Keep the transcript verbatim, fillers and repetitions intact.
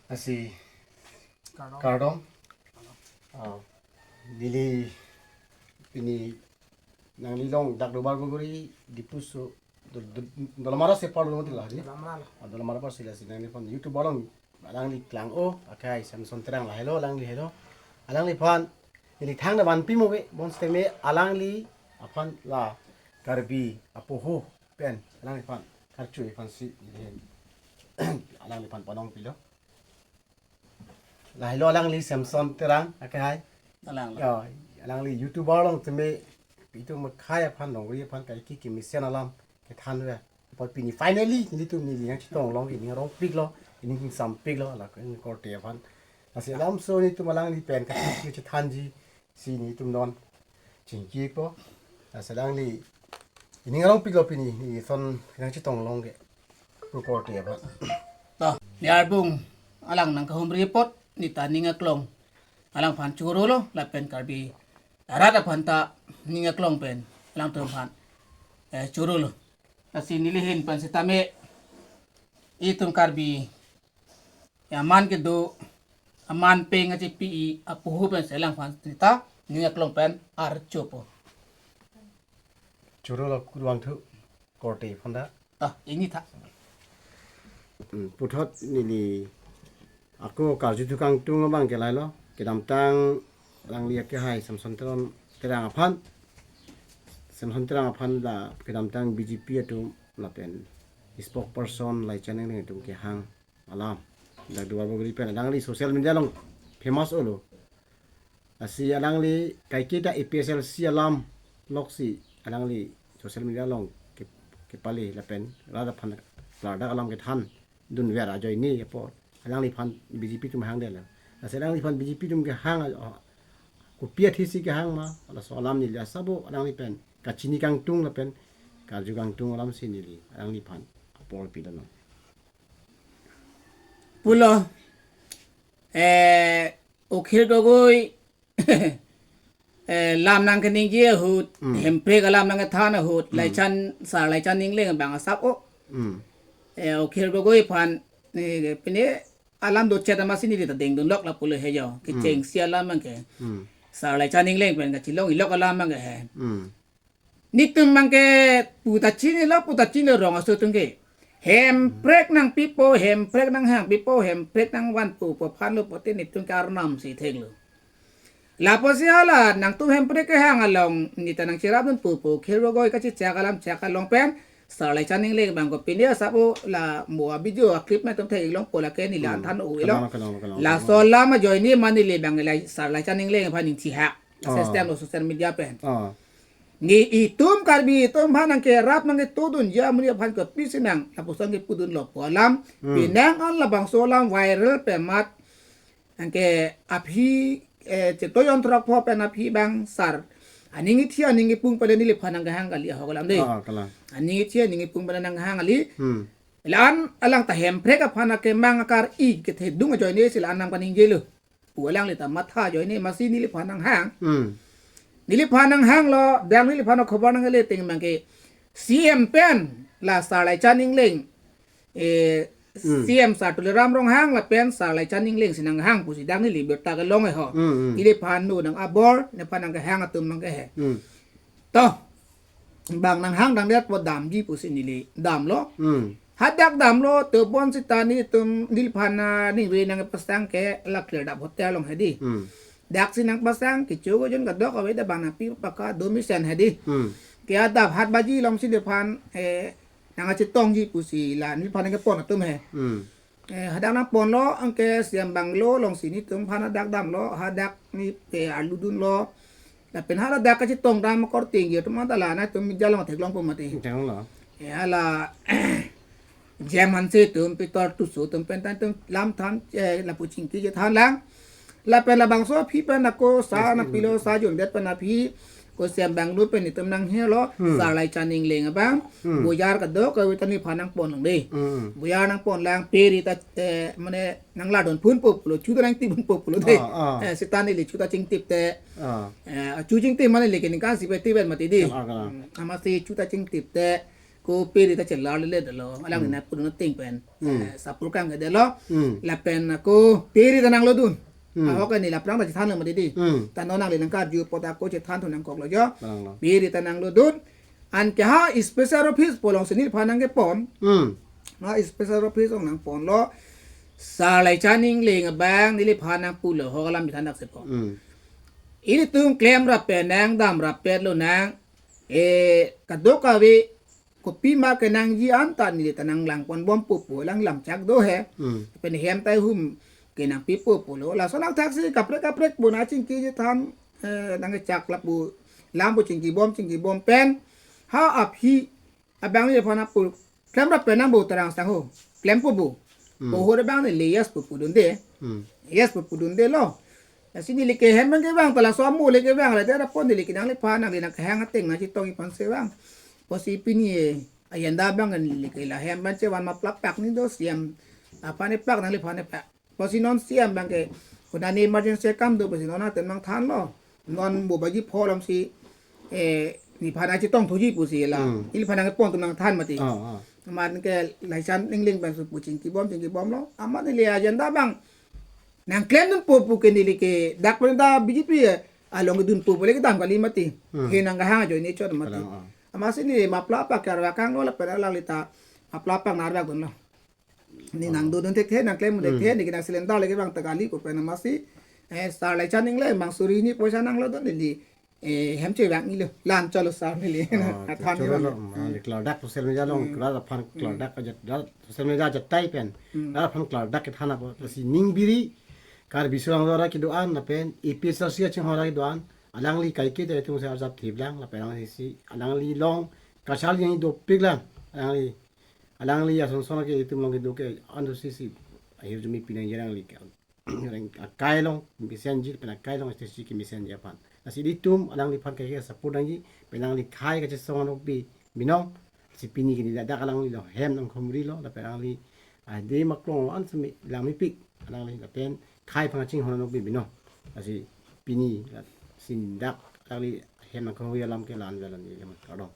Lasi kardom. Ah, neli pini nanglilong dak Duarbagori Diphu aso Dol-, Dol-, Dolamara si apar lo mati la di. Dolamara lo. Ah, Dolamara apar si lasi nangliphan YouTube along alangli klang-o akai Samson Terang lahelo alangli helo. Alangliphan neli thangta vanpi mo ave, bonsitame alangliphan la Karbi apoho pen alangliphan karcho aphansi neli alangliphan panong pilo. Lahelo alangli Samson Terang akai. Alang. Ya, alangli YouTuber along tame itum akhei aphan longri aphan kaike kemesen alam kethan ave. Apot pini finally nelitum neli nangchetong long, neli ngarongpiklo, neli ningsampiklo, la ko korte aphan. Lasi alamso nelitum alangli pen kachingki chethanji si nelitum non chingkipo. Lasi alangli neli ngarongpiklo pini, neli son nangchetong long ke pu korte aphan. To, ni arbung alang nangkahumri apot, neta ning aklong alangphan chorolo, lapen Karbi arat aphan ta ning aklong pen alangtum aphan, eh, chorolo. Lasi neli ahin pen sitame itum Karbi aman kedo, aman peng achipi-i apoho pensi alangphan neta ning aklong pen archopo. Chorolo kurvangthu korte aphan ta. Ah, ingni tha. Hmm, puthot neli ako karju thu kangtung abang ke lahelo. Kedamtang alangli akhei Samson Terang, Terang aphan. Samson Terang aphan la kedamtang B J P atum lapen spokesperson Laichan Engleng atum kehang alam. Dak Duarbagori pen alangli social media along famous olo. Lasi alangli kaiketa A P H L C alam loksi alangli social media along ke, kepale lapen rat aphan klardak alam kethandun ver ajoine apot alangliphan B J P atum hangdetlo. Lasi alangliphan B J P atum kehang a-, kopi athisi kehang ma, laso alam neli asabo alangli pen kachini kangtung lapen karju kangtung alamsi neli alangliphan apor pidunlo. Pulo, eh, Akhil Gogoi, eh, lam nangkaningje ahut, Hmm. Hemprek alam nangkethan ahut, Hmm. Laichan, Sar Laichan Engleng abang asap-o. Hmm. Eh, Akhil Gogoi aphan, eh, pine alam dochet amatsi neli ta dengdunlok lapulo he jo. Hmm. Kechengsi alam abang ke. Hmm. Sar Laichan Engleng pen kachelong-ilok alam abang ke he. Hmm. Netum abang ke puta chinilo, puta chinilo rong aso atum ke. Hemprek nangpipo, Hemprek nanghangpipo, Hemprek nangvanpo pu aphanlo pulote netum ke arnam si theklo. Lapusi hala nangtum Hemprek kehang along neta nangcherapdunpo pu Akhil Gogoi kachechak alam chak along pen Sar Laichan Engleng abang ko pine asap-o la mo a-video a-clip ma netum thek-ik longpo, lake neli Hmm. anthan o-iklo. Kalang, kalang, kalang. Laso alam ajoine ma neli abang la Sar Laichan Engleng aphan ningthihak. Ah. System lo social media pen. Ah. Nelitum Karbi atum aphan nangkerap nangketodunji amonit aphan kopisi nang lapuson kepudunlo pu alam. Hmm. Penang an labangso alam viral pen amat nangke aphi, eh, Chitto Yanthrok pho pen aphi abang sar aning ithi aning ipung pen neliphan nangkehang kali ahok alam dei. Ah, kalang. Aning ithi aning ipung pen nanghang kali. Hmm. La-an alang ta Hemprek aphan akemang akar-i kethedung ajoine si la-an nangpaningjelo pu alangli ta matha ajoine amatsi neliphan nanghang. Hmm. Neliphan nanghanglo, dak neliphan akhobor nangkele ting abang ke C M pen la Sar Laichan Engleng, eh, Hmm. C M Sar Tuliram Ronghang lapen Sar Laichan Engleng si nanghang pusi dak neli birta kelong-e ho. Hmm, hmm. Neliphan no nang abor, nephan nangkehang atum abang ke he. Hmm. To, bang nanghang dangdet apot damji pusi neli damlo. Hmm. Hadak damlo, tebon seta netum neliphan aningve nangpasang ke la Clear Dap Hotel along hedi. Hmm. Daksi nangpasang, kecho kejun kadokave ta bang nangpi paka do mesen hedi. Hmm. Ke adap hat baji alongsi neliphan, eh, nangkachetongji pusi la neliphan nangkepon atum he. Hmm. Eh, hadak nangponlo, anke C M bungalow alongsi netum aphan hadak damlo, hadak ne, eh, arludunlo. Lapen hala dak kachetong dam akorte atum anta la nangtum media along theklongpo mati. Theklonglo. Eh, hala Jem Hanse atum, Peter Tisso atum pen ta netum lam than, eh, lapu chingki chethan lang. Lapen labangso aphi pen ako sa Yes, nangpilo, yes. Sa Jongdet pen aphi, ko C M bungalow pen netum nanghelo, Hmm. Sar Laichan Engleng abang, Hmm. Boyar kadokave ta nephan nangpon lang dei. Hmm. Boyar nangpon lang, peri ta, eh, mane nanglardun phunpo pulo, chu ta nangtip phunpo pulo dei. Ah, ah. Eh, seta neli chu ta chingtip te. Ah. Eh, chu chingtip mane neli ke ningkan isi pen tipen mati dei. Ah, ah. Hmm, amatsi chu ta chingtip te. ko peri ta chelar lele dolo, alang Hmm. nangpudun ateng pen. Hmm. Eh, sapur kang ke dolo. Hmm. Lapen ako peri ta nanglodun. Hmm. Ahok ke neli aphrang ta chethanlo mati di. Hmm. Ta non nangli nangkarju apot ako chethan thu nangkoklo jo. Alang lo. Peri ta nanglodun. Anke ha special office pu alongsi neliphan nangkepon. Hmm. Ha special office along nangponlo. Sar Laichan Engleng abang neliphan nangpulo, ahok alam chethan dak si po. Hmm. Ilitum klemrap pen nangdamrap petlo nang. Eh, kadokave kopima kenangji anta neli ta nanglangponbompo pu alang lam chak do he. Hmm. Pen hem ta hum kenangpipo pulo. Laso nangthaksi kaprek kaprek bona chingki chethan, eh, nangkechak lapu lam pu chingkibom chingkibom pen. Ha aphi abang neliphan apul. Klemrap pen nang bo terang sang ho. Klempo bo. Hmm. Poho abang neli yes pu pudunde. Hmm. Yes pu pudundelo. Lasi neli ke hem abang kevang ta laso amo le kevang la, tera pon neli ke nangliphan nangli nangkehang ateng nangchetongji aphan si vang. Pusi pini, eh, agenda abang neli ke la hem abang chevan ma plap pak ni do C M aphan epak nangliphan epak. Pusi non C M abang ke, kona ne emergency akam do pusi non atem nangthanlo. Non bo baji pholom si, eh, neliphan nangchetong thuji pusi la. Hmm. Neliphan nangkepon atum nangthan mati. Ah, ah. Amat ke Laichan Engleng pen si pu chingkibom chingkibomlo. Amat neli agenda abang nangklemdunpo pu ke neli ke dak pen ta B J P, eh, along kedunpo pu le kedam kali mati. Hmm. He nangkehang ajoine chot mati. Alang, ah. Amatsi neli mapla apak karvakanglo lapen alangli ta mapla apak nangvakdunlo. Ne Hmm. nangdodun thekthe, nangklemdun thekthe, Hmm. ne ke nang cylinder le kevang ta kali ko pen amatsi, eh, Sar Laichan Engleng abang suri hini poisa nanglodun neli, eh, hem chevang ilo, lan cholo sar neli. Ah, Athan cholo neli. Lo, ah, Hmm. le klardak social media along, Hmm. klardak aphan Hmm. klardak ajat, dak social media ajat tai pen. Hmm. Dak aphan klardak kethan apo, lasi ning biri, Karbi Anglong arat kedo-an, lapen A P H L C kachinghon arat kedo-an, alangli kaike te itum si arjap thip lang, lapen alanglisi, alangli along, kachal yang dopik lang, alangli, alangli ason son ke itum along kedo ke, andu sisi, ahirjume pinangji alangli ke. Reng akai along mesenji, pen akai along S T C kemesenji aphan. Lasi ilitum alangliphan ke support nangji, pen alangli khei kachesong anokbe binong, si pini ke neli dak alangli along hem nangkhumrilo, lapen alangli, ah, de maklong an semi langmepik, alangli lapen khei aphan kachinghon anokbe binong. Lasi pini, la, si dak alangli hem nangkhumri alam ke la-an jalan ni lemon kardom.